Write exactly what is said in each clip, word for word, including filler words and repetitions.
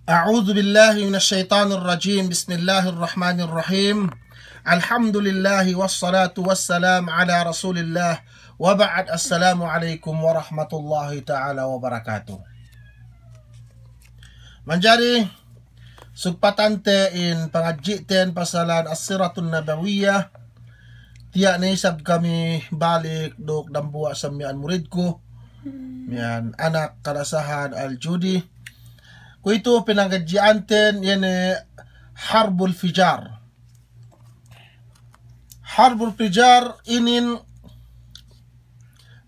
أعوذ بالله من الشيطان الرجيم. بسم الله الرحمن الرحيم. الحمد لله والصلاة والسلام على رسول الله وبعد. السلام عليكم ورحمة الله تعالى وبركاته. Manjari sugpatante in pangadji'ten pasalan As-Siratun Nabawiyah. Tiya' ne isab kami balik duk dambuwa' sa miya'an muridku, miya'an anak kalasahan Al-Judi. Kuwe'itu pangadji'anten iye ne Harbul Fijar. Harbul Fijar inin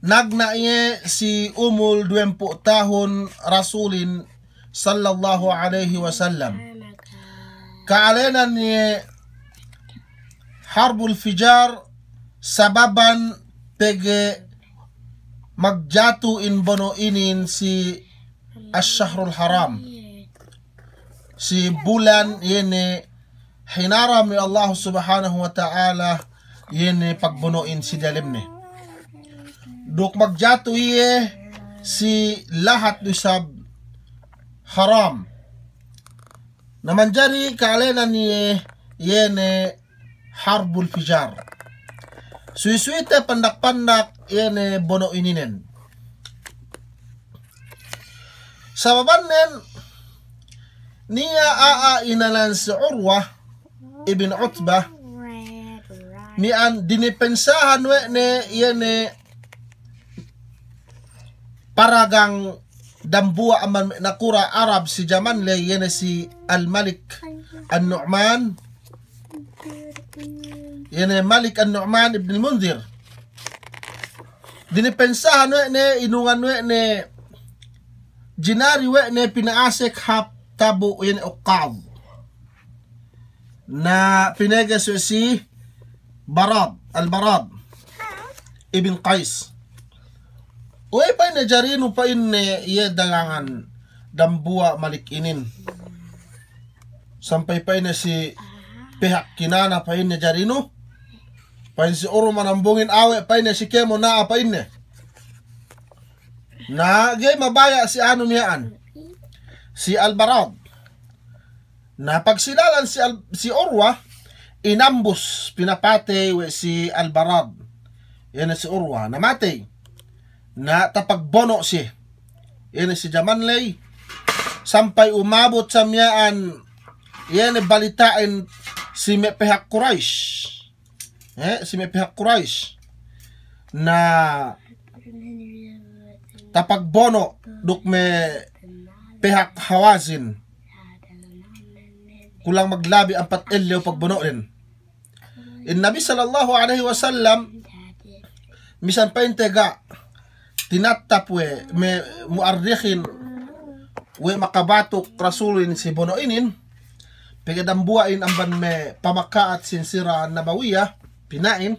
nagna' iye si umul duwempū' tahun Rasulin sallallahu alaihi wasallam. Ka'alenan iye Harbul Fijar sababan pegge' magjatu in bono' inin si Ash-Shahrul Haram, si bulan iye ne hinaram we' Allah Subhanahu wa Ta'ala iye ne pagbono'in si dalemne. Duk magjatu iye si lahat du isab haram. Na manjari ka'alenan iye, iye ne Harbul Fijar. Suwi-suwite pandak-pandak iye ne bono' ininen. Sababannen, niya' a'a inalan si Urwa ibn Utbah, miya'an dinipensahan we' ne iye ne paragang dambuwa' amban me' nakura' Arab si jaman ley, iye ne si Al-Malik An-Nu'man, iye ne Malik An-Nu'man ibn Al-Mundhir. Dinipensahan we' ne, inungan we' ne, jinari we' ne pina'asek hap tabu' iye ne ukkad. Na pineges we' si Barad, Al-Barad ibn Qais. "Uy," pa'inne, "jarinu," pa'inne, "iye dagangan dambuwa' Malik inin. Sampay," pa'inne, "si pihak Kinana," pa'inne, "jarinu." Pa'in si Urwa, "Manambungin awe'," pa'inne, "si kēmon a'a," pa'inne. Na ga'i mabaya' si anu miya'an, si Al-Barad. Na pagsilalan si Al-, si Urwa, inambus, pinapatey we' si Al-Barad iye ne si Urwa, na matey. Na tapagbono' siye iye ne si jaman ley, sampay umabut sa miya'an iye ne balita'in si me' pihak Quraish. Eh, si me' pihak Quraish. Na tapagbono' duk me' pihak Hawazin. Kulang maglabi ampat ellew pagbono'den. In Nabi sallallahu alaihi wasallam, misan pa'inte ga' tinattap we' me' mu'arrikhin we' makabatuk Rasulin si bono' inin, pegge' dambuwa'in amban me' pamaka'at sin Sira An-Nabawiyah, pina'in,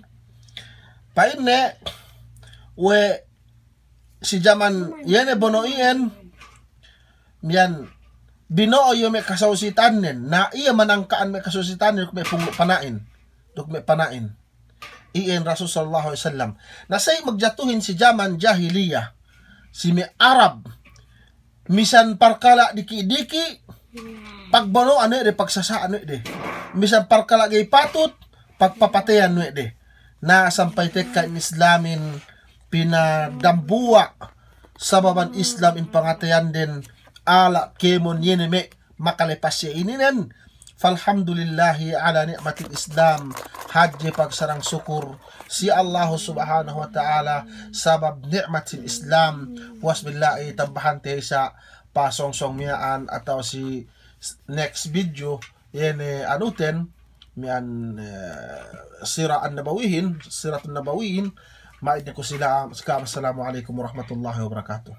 pa'inne, we' si jaman iye ne bono' iyan, miya'an bino'o iye me' kasawsitannen, na iye manangka'an me' kasawsitannen duk me' punglu' pana'in, duk me' pana'in. Iyan Rasul sallallahu alaihi wasallam. Na sa'i magjatuhin si jaman jahiliyah, si me' Arab, misan parkala' diki'-diki', pagbono'an we' de, pagsasa'an we' de. Misan parkala' ga'i patut, pagpapateyan we' de. Na sampay tekka in Islamin pinadambuwa', sababan Islam in pangateyanden ala' kēmon iye ne me' makalepas iye ininen. Falhamdulillahi ala ni'matil Islam. Hadje pagsarang sukur si Allahu Subhanahu wa Ta'ala sabab ni'mat sin Islam. Puwas billahi, tambahante sa' pasongsong miya'an atawa si next video, iye ne anuten, miya'an, eh, Sira An-Nabawihin, Siratun Nabawihin. Ma'id ne ku sila, sika, assalamu alaikum warahmatullahi wabarakatuh.